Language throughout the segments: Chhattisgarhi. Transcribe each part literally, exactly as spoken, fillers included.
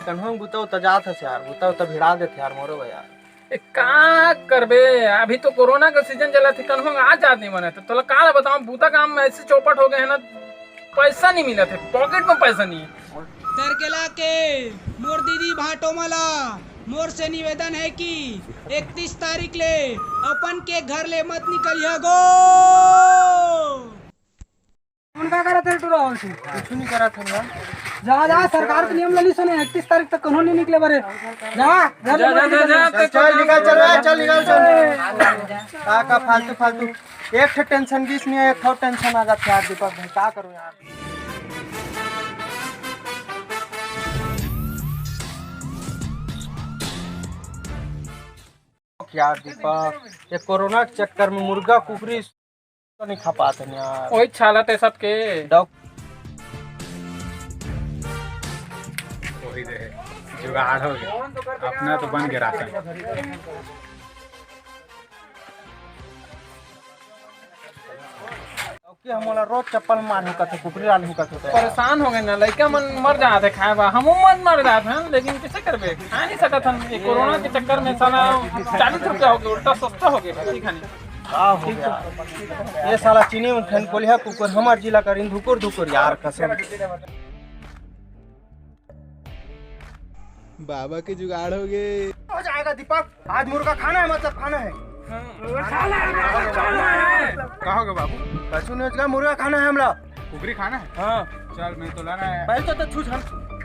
कन्हो बुता उता जात हस यार, बुता उता भिड़ा देथे यार मोरो बर यार। ए, का करबे, अभी तो कोरोना का सीजन चलत हे, कन्हो आज जात नहीं बने, तो तोला का बताऊं, बूता काम में ऐसे चौपट हो गए हैं ना, पैसा नहीं मिलत हे, पॉकेट में पैसा नहीं है। तरकेला के मोर दीदी भांटो मला मोर से निवेदन है कि इकतीस तारीख ले अपन के घर ले मत निकलिया गो। कौन का करत हे टूरा हो से? कुछ नहीं करत हे ना। जा, जा, सरकार के नियम लली सुने, इकतीस तारीख तक कन्हो नहीं निकले बरे। जा, घर जा, ले जा, जा, जा, चल, चल, निकल, चल, चल, निकल, चल। का, का फालतू, फालतू। एक ठो टेंशन गिस नहीं है, एक ठो टेंशन आ जात यार दीपक भाई, का करूं यार। यार दीपक, ये कोरोना के चक्कर में मुर्गा कुकरी तो नहीं खा पाते हैं यार। वही छालत है सबके। डॉक- वही दे, जुगाड़ हो गया, अपना तो बन गया राशन। डॉकी हमला रोज चप्पल मारहूं कथे, कुकरी डालहूं कथे। परेशान हो गए ना, लइका मन मर जात हे खाए बा, हमू मन मर जात हन, लेकिन कैसे करबे, खा नहीं सकत हन। ये कोरोना के चक्कर में साला चालीस रुपया हो गया, उल्टा सस्ता हो गया, ठीक है नहीं। का हो गया? ये साला चीनी उठन कोलिहा कुकुर हमर जिला करिन धुकुर धुकुर यार, कसम। बाबा के जुगाड़ हो गए। हो जाएगा दीपक, आज मुर्गा खाना है, मतलब खाना है। का हो गया बाबू? कछु नहीं हो, मुर्गा खाना है हमला। कुकरी खाना है? हाँ। चल, मैं तो लाना है। पहले तो, तो छू छन।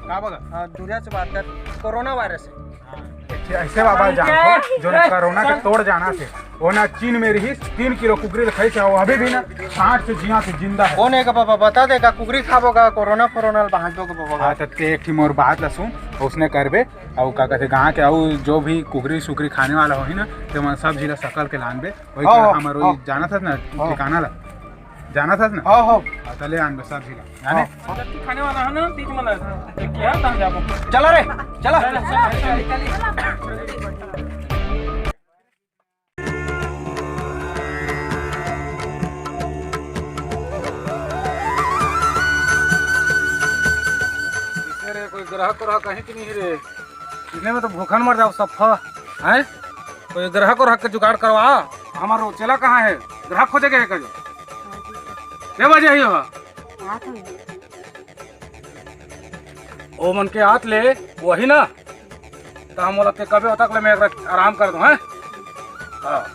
का बगा? हाँ, दुनिया से बात कर, कोरोना वायरस है। हाँ। ऐसे बाबा जान को, जो कोरोना के तोड़ जाना थे, वो ना चीन में रही, तीन किलो कुकरी ल खाई थे, वो अभी भी ना सांठ से जिया से जिंदा है। कौन है का बाबा? बता दे का कुकरी खाबो का, कोरोना फोरोना ल बांट दो का बाबा का। हाँ, तो ते एक ठी मोर बात ला सुन, उसने करबे, अउ का कहते गाँव के अउ जो भी कुकरी सुकरी खाने वाला होही ना, ते मन सब झिला सकल के लानबे, वही हाँ, का हाँ, हमर वही हाँ। जाना था ना, हाँ। ठिकाना ला। जाना था ना? हाँ, हाँ। हाँ, तले आन बस, सब झिला। जाने? हाँ। जब तू खाने वाला है ना, तीज वाला है। क्या कहाँ जाबो? चला रे, चला। चल, चल, चल, चल। किसे रे, कोई ग्राहक, ग्राहक कहीं कि नहीं रे? इसने में तो भूखन मर जाओ सब, हैं? कोई ग्राहक, ग्राहक के जुगाड़ करवा। हमारो चेला कहाँ है? ग्राहक खोजे गए कल। के बजे ही हो? आत हूँ। ओ मन के आत ले, वही ना? तो हम बोला, ते कबे होता ले मैं एक रात आराम कर दूँ, हैं? हाँ।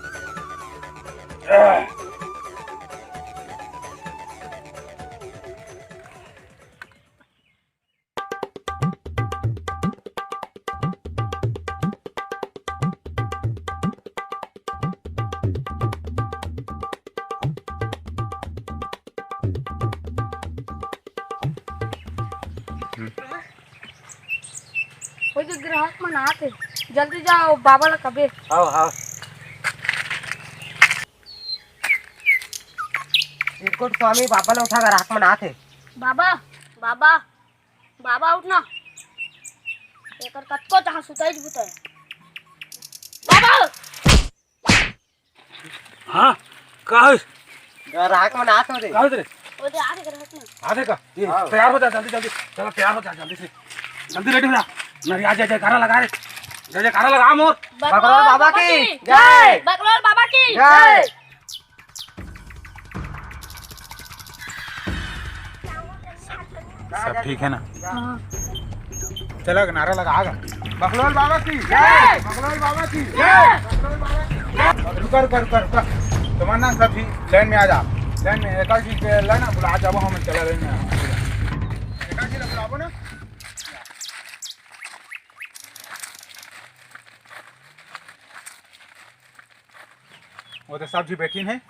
ओए, जो ग्राहक मन आत हे, जल्दी जाओ, बाबा ला कबे। आओ, आओ। चिरकुट स्वामी, बाबा ला उठा, ग्राहक मन आत हे। बाबा, बाबा, बाबा उठ ना। एकर कतको चाह सुताई बुताई। बाबा! हाँ, का है? ग्राहक मन आत होते। का होत रे? वो दे, आ दे ग्राहक मन। आ दे का? ये, हाँ। तैयार हो जा, जल्दी, जल्दी। चलो, तैयार हो जा, जल्दी से। जल्दी ready हो जा। नरिया जय जयकारा लगा रे। जय जयकारा लगा मोर। बकलोल बाबा की जय। बकलोल बाबा की जय। जय। सब ठीक है ना? हाँ। चला, नारा लगा, आगा। बकलोल बाबा की जय। बकलोल बाबा की जय। बकलोल बाबा की जय। रुका, रुका, रुका, रुका। तुम्हार ना सब ठीक, लाइन में आ जा। लाइन में एक आध चीज के लाइन ना बुला, जब हम चला लाइन में आ। एक आध चीज बुलाबो ना। वो तो सब जी बैठिन है,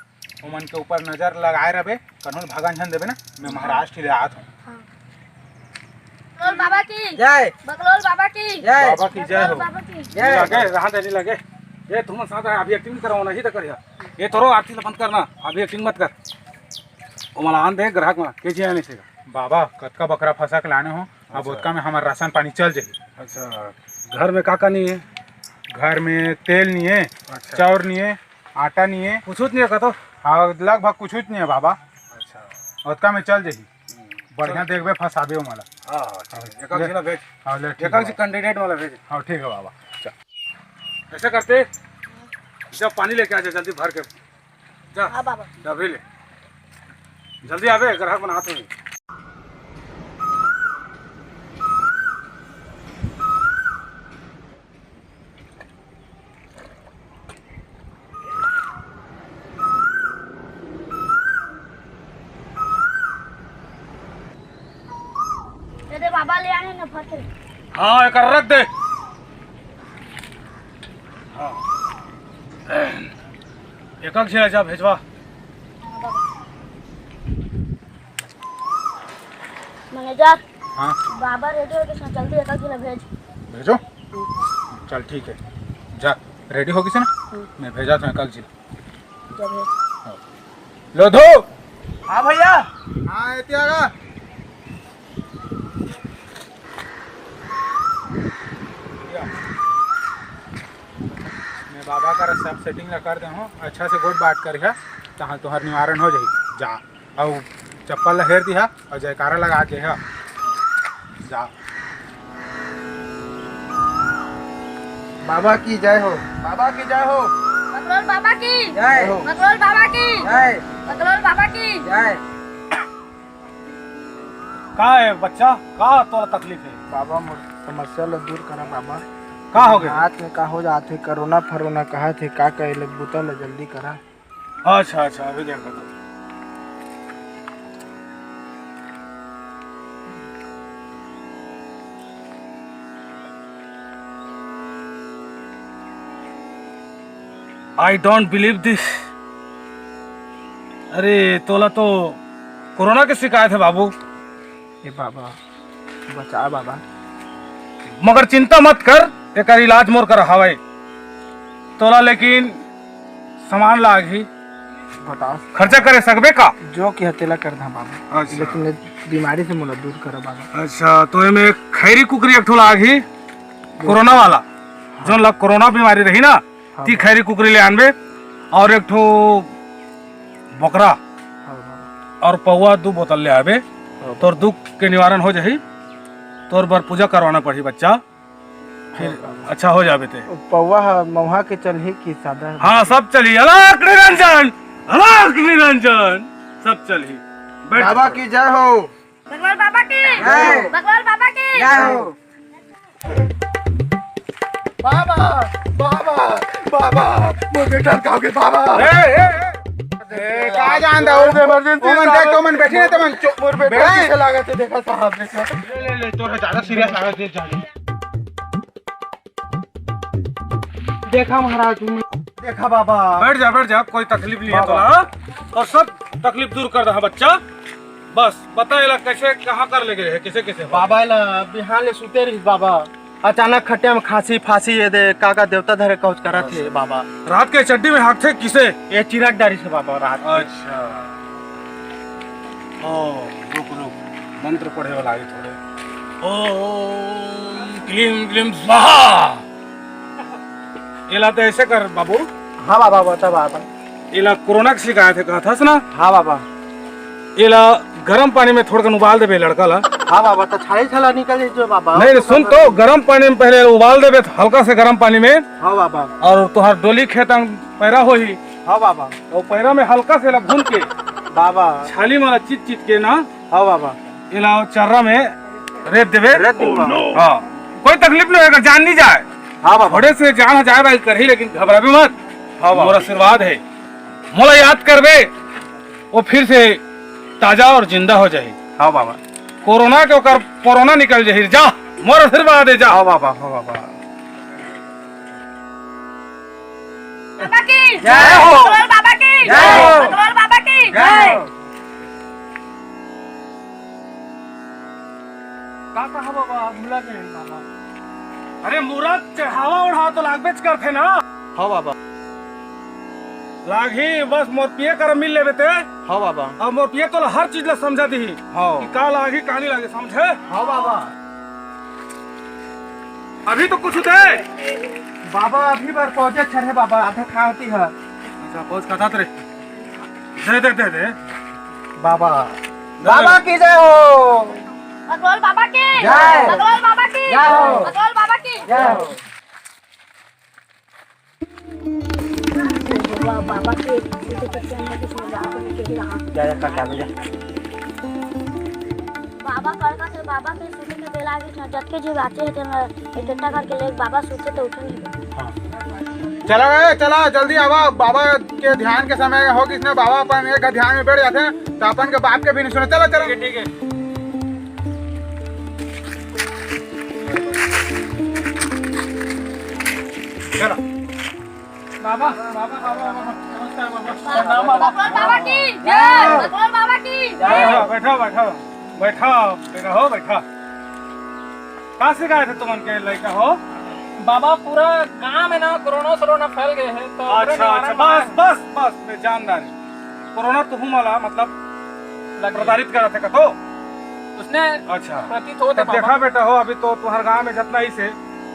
ओमन के ऊपर नजर लगाए रहबे, कन्हू भगन झन देबे ना, मैं महाराज ठी ले आत हूँ। हाँ। बकलोल बाबा की जय। बकलोल बाबा की जय। बाबा की जय हो। बकलोल बाबा की जय। लगे, रहा दे, लगे। ये तुम साथ है, अभी acting करवाओ, नहीं तो करिया। ये तोरो आरती ला बंद करना, अभी acting मत कर। वो मला आन दे, ग्राहक मला, के जी आने से। बाबा, कतका बकरा फंसा के लाने हो, अब अच्छा। ओतका में हमार राशन पानी चल जाही। अच्छा, घर में का का नहीं है? घर में तेल नहीं है, अच्छा। चाउर नहीं है, आटा नहीं है। कुछ नहीं है का तो? हाँ, लगभग कुछ नहीं है बाबा। अच्छा। ओतका में चल जाही। हम्म। बढ़िया देखबे, फंसाबे ओमन ला। हाँ, हाँ, ठीक है। एक आध झिन ला भेज। हाँ, ले, ठीक है बाबा। कैंडिडेट वाला भेज। हाँ, ठीक है बाबा। चल। ऐसे करते, जब पानी लेके आ जा जल्दी भर के। जा। हाँ बाबा। जा, अभी ले। जल्दी आबे, ग्राहक मन आत हे। दे दे बाबा, ले आने न फटे। हाँ, एकर रख दे। हाँ। एक एक झिन ला भेजवा। मैनेजर। हाँ। बाबा रेडी हो गए, जल्दी एक एक झिन ला भेज। भेजो। चल ठीक है, जा, रेडी हो गइसे ना, हम्म। मैं भेजत हँव एक एक झिन ला। जब है। लो धो। हाँ भैया। हाँ, एती आ गा। मैं बाबा करा सब सेटिंग ला कर दे हँव, अच्छा से गोठ बात करिहा, तहाँ तुँहर निवारण हो जाही। जा। अउ चप्पल ला हेर दिहा अउ जयकारा लगा के हा। जा। बाबा की जय हो, बाबा की जय हो। बकलोल बाबा की जय हो। बकलोल बाबा की जय। बकलोल बाबा की जय। का हे बच्चा, का तोला तकलीफ हे? बाबा, मोर समस्या ला दूर करा बाबा। का हो गे? हाथ में का हो जात हे, कोरोना फरोना कहाथे, का करे ले, बुता ला जल्दी करा। अच्छा, अच्छा, अभी देखा तो। I don't believe this। अरे, तोला तो कोरोना के शिकायत हे बाबू। ए बाबा, बचा बाबा। मगर चिंता मत कर, एकर इलाज मोर करा हवय। तोला लेकिन सामान लागही। बताओ। खर्चा करे सकबे का? जो कि हे तेला कर दा बाबा। अच्छा। लेकिन ए बीमारी से मोला दूर करा बाबा। अच्छा, तो एमे खैरी कुकरी एक ठो लागही, कोरोना वाला। हाँ। जोन ला कोरोना बीमारी रही ना, हाँ ती बाबा। खैरी कुकरी ले आनबे अउ एक ठो बोकरा हाँ बाबा। अउ पौवा दू बोतल ले आबे। हाँ। तोर दुख के निवारण हो जाही। तोर बर पूजा करवाना पड़ही बच्चा, फिर हाँ बाबा। अच्छा हो जाबे ते। पौवा ह मउहा के चलही कि सादा? हाँ, सब चलही। अलख निरंजन, अलख निरंजन, सब चलही। बैठ। बाबा की जय हो। बकलोल बाबा की जय। बकलोल बाबा की जय हो। बाबा, बाबा, बाबा, मोर बेटा का हो गे बाबा। ए, ए, ए। ए, का जानत हस? Emergency ओमन देख, ओमन बैठे ना, तेमन चो-, मोर बेटा बैठ। कइसे लागत हे, देखा साहब, देखा। ले, ले, ले, तोर ज्यादा serious लागत हे, जा। देखा महाराज, देखा बाबा। बैठ जा, बैठ जा, कोई तकलीफ नहीं है बाबा। तोला, हाँ? अउ सब तकलीफ दूर कर दे, हाँ बच्चा। बस बता, एला कइसे, कहाँ कर ले गे हे, कइसे, कइसे हो? बाबा, एला बिहान ले सुते रहिस बाबा, अचानक खटिया में खांसी फांसी, ये दे का का देवता धरे कहूँच करत हे बाबा। रात के चड्डी में हाँकथे कइसे? ये चिरक डारिस हे बाबा रात के। अच्छा। ओ, रुक, रुक, मंत्र पढ़े वाला हे थोड़े। ओम क्लीम क्लीम स्वाहा। एला तो ऐसे कर बाबू। हाँ बाबा, बता बाबा। एला कोरोना के शिकायत हे कहत हस ना? हाँ बाबा। एला गरम पानी में थोड़कन उबाल देबे लड़का ला। हाँ बाबा, तो छाली छाला निकल जाई जो बाबा। नहीं, नहीं, सुन तो, गरम पानी में पहले उबाल देबे हल्का से गरम पानी में। हाँ बाबा। अउ तोहार डोली खेत अंग पैरा होही। हाँ बाबा। अउ पैरा में हल्का से एला भून के बाबा। छाली वाला चीज चीज के ना। हाँ बाबा। एला चर्रा में रेत देबे। रेत दूंगा। हाँ, कोई तकलीफ नहीं होगा, जान नहीं जाए। हाँ बाबा। थोड़े से जान जाए भाई करही, लेकिन घबराबे मत। हाँ बाबा। मोर आशीर्वाद हे, मोला याद करबे, वो फिर से ताजा अउ जिंदा हो जाही। हाँ बाबा। कोरोना के ओकर कोरोना निकल जाही। जा, मोर आशीर्वाद हे, जा। हाँ बाबा, हाँ बाबा। बाबा की जय हो। बकलोल बाबा की जय हो। बकलोल बाबा की जय हो। का कहा बाबा, भुला गए बाबा। अरे मूरत, चढ़ावा ओढ़ावा तो लागबेच करथे ना। हाँ बाबा। लागही, बस मोर पिए करा मिल लेबे ते। हाँ बाबा। अब मोर पिए तोला हर चीज ला समझा दिही। हाँ। कि का लागही, का नहीं लागही, समझे? हाँ बाबा। अभी तो कुछ दे। बाबा, अभी बर पौजे चढ़े बाबा, आधा खाती है। अच्छा, पौज खातात रे। दे, दे, दे, दे। बाबा। बाबा की जय हो। बकलोल बाबा की जय। बकलोल बाबा की जय हो। बकलोल बाबा की जय हो। बाबा के, जा, जा, काट, काट, जा। बाबा करका से बाबा के सुने में बेला आगे था, जतके जे बाचे है, तेन एकट्ठा करके ले, बाबा सुते तो उठे नहीं। हाँ। चला रे, चला, जल्दी आवा, बाबा के ध्यान के समय हो, किसने बाबा अपन एक ध्यान में बैठ जाते हैं, तो अपन के बाप के भी नहीं सुने। चलो, चलो। ठीक है, ठीक है। चलो। बाबा, बाबा, बाबा, बाबा, नमस्कार बाबा। प्रणाम बाबा। भगवान बाबा की जय, भगवान बाबा की जय। बैठो, बैठो, बैठो, बैठो, बेटा हो, बैठो। का शिकायत है तुमन के लइका हो? बाबा, पूरा गांव में ना कोरोना सोरोना फैल गए है, तो ओकरे अच्छा, निवारण अच्छा, बस, बस, बस, मैं जानदार हूँ। कोरोना तुहू मला, मतलब, लग गया। प्रताड़ित करत है कतो? उसने अच्छा। प्रतीत होत है तो बाबा। देखा बेटा हो, अभी तो तुम्हारे गांव में जितना ही से,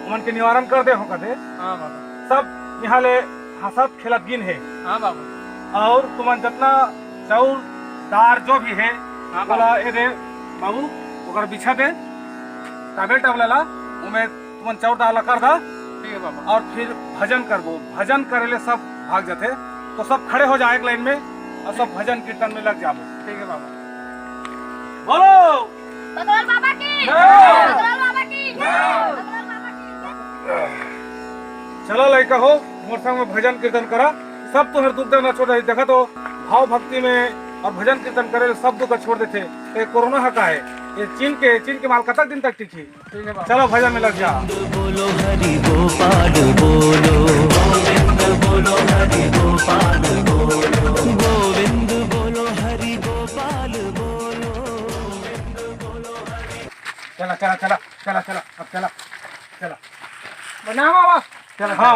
उमन के निवारण कर दे हो कदे। हाँ बाबा। सब यहाँ ले हंसत खेलत गिन है। हाँ बाबू। और तुमन जितना चाउर, दार जो भी है, हाँ बाबू। ओला ए दे बाबू, ओकर बिछा दे, टावेल टावला ला, ओमे तुमन चाउर दार ला कर दा। ठीक है बाबू। और फिर भजन करबो, भजन करे ले सब भाग जाते, तो सब खड़े हो जाए एक लाइन में और सब भजन कीर्तन में लग जाबो। ठीक है बाबू। बोलो। बकलोल बाबा की जय। बकलोल बाबा की जय। बकलोल बाबा की जय। चला लइका हो, मोर संग में भजन कीर्तन करा, सब तुहर दुख दर्द छोड़ दे। देखा तो भाव भक्ति में और भजन कीर्तन करे ले सब दुख छोड़ देथे। ये कोरोना ह का है, ये चीन के, चीन के माल कतक दिन तक टिकही? ठीक है बाबा। चलो भजन में लग जा। बोलो हरि गोपाल बोलो, गोविंद बोलो हरि गोपाल बोलो, गोविंद बोलो हरि गोपाल बोलो। चला, चला, चला, चला, चला, अब चला, चला। प्रणाम बाबा। चला, हाँ।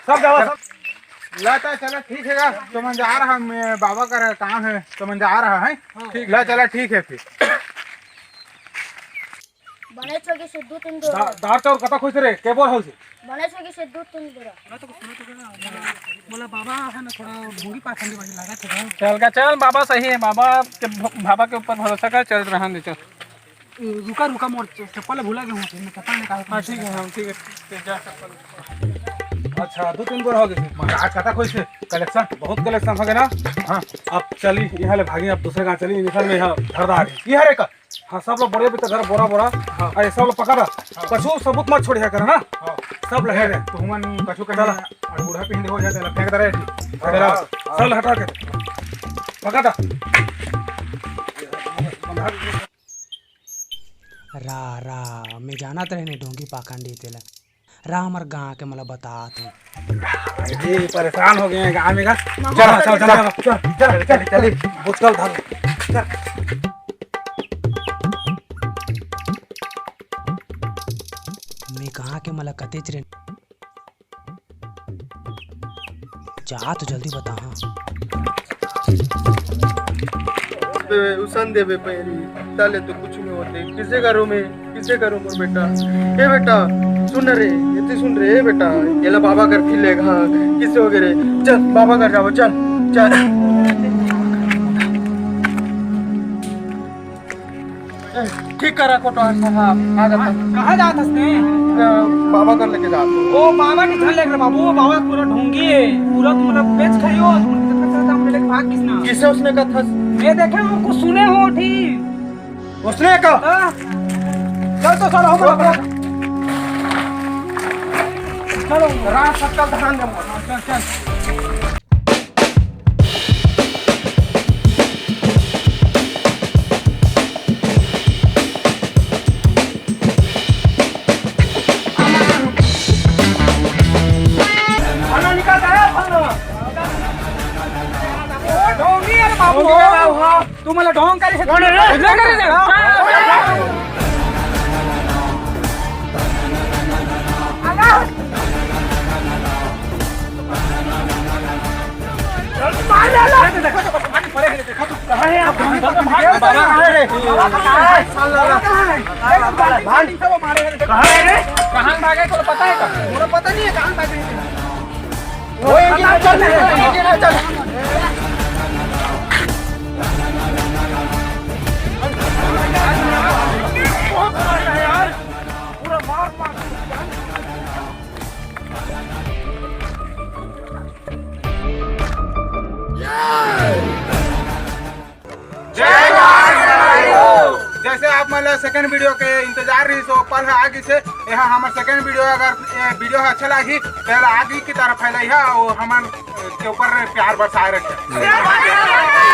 सब जाओ, सब। ला, तो चला, ठीक है, तुमन जा रहा, मैं बाबा का काम है, तुमन जा रहा है। ठीक। ला, चला, ठीक है फिर। बने छोके से दू तीन दो। दा-, दार चाउर कतक होइसे रे? के बोर होइसे? बने छोके से दू तीन दो। बोला बाबा है ना, थोड़ा ढोंगी पाखंडी वाली लगा थे। चल का चल, बाबा सही है, बाबा के भ-, बाबा के ऊपर भरोसा कर, चल रहन दे, चल। ए, रुका, रुका, मोर च-, चप्पल भुला गया हूँ, मैं चप्पल निकाल। हाँ, ठीक है, हाँ, ठीक है, ठीक है, जा चप्पल। अच्छा, दू तीन बोर हो गए। महाराज कतक होइसे? कलेक्शन, बहुत कलेक्शन हो गया ना? हाँ, अब चली, यहाँ ले भागी, अब दूसरे गाँव चली, इनिशन में यहाँ धरदार है। ये हरे का? हाँ, सब लोग बोरे बिस्तर धर, बोरा, बोरा। हाँ। अरे, सब लोग पकड़। हाँ। कछु सबूत मत छोड़िया कर ना। हाँ। सब लहे रहे। तुमन कछु कहे चला। और बूढ़ा पिंड हो जाए, चला, फेंक दे रहे। हाँ, चला, हाँ, सब हटा के। पकड़। रा, रा, मैं जानत रहे नहीं ढोंगी पाखंडी तेला। रा हमर गाँव के मला बतात हूँ। जी, परेशान हो गए हैं गाँव में का। चल, चल, चल, चल, चल, चल, चल, चल। बुचकल धर। चल। मैं कहाँ के मला कतेच रे। जा तो जल्दी बता, हाँ। बे, उसन देबे पैरी, ताले तो कुछ नहीं होते। किसे करो मैं, किसे करो मोर बेटा? ए बेटा, सुन रे, ये सुन रे, ए बेटा, ये ला बाबा कर फिर लेगा, किसे हो गए रे? चल, बाबा कर जाओ, चल, चल। ठीक करा कोटवार साहब, आ जाता। कहाँ जात हस ने? अ, बाबा कर लेके जात हूँ। ओ बाबा के घर लेके बाबू, वो बाबा पूरा ढोंगी है, पूरा तुम लोग बेच खाइयो, तुम लोग के घर से हम लेके भाग किस ना? किसे उसने कहा था? ये देखे वो कुछ सुने हो ठीक? उसने कहा? हाँ। चल तो चलो, हम लोग। चलो। रात सक्कल धान दे। चल, चल। खाना निकाल, आया खाना। ओ, ढोंगी, अरे बाबू। ढोंगी, बाबू, हाँ। तू मला ढोंग करे से कौन है रे? उजला करे से। मार डाला। देखो तो, पानी पड़े हैं, देखो तो। कहाँ है आप? कहाँ है? कहाँ है रे? कहाँ भागे तो पता है का? मुझे पता नहीं है कहाँ भागे। वो ये चल, चल, चल। वाला सेकंड वीडियो के इंतजार रही, सो पल ह आ गिस हे। यह हमर सेकंड वीडियो, अगर ये वीडियो ह अच्छा लागी तो एला आगी की तरफ फैलाइहा और हमन के ऊपर प्यार बरसाए रखे।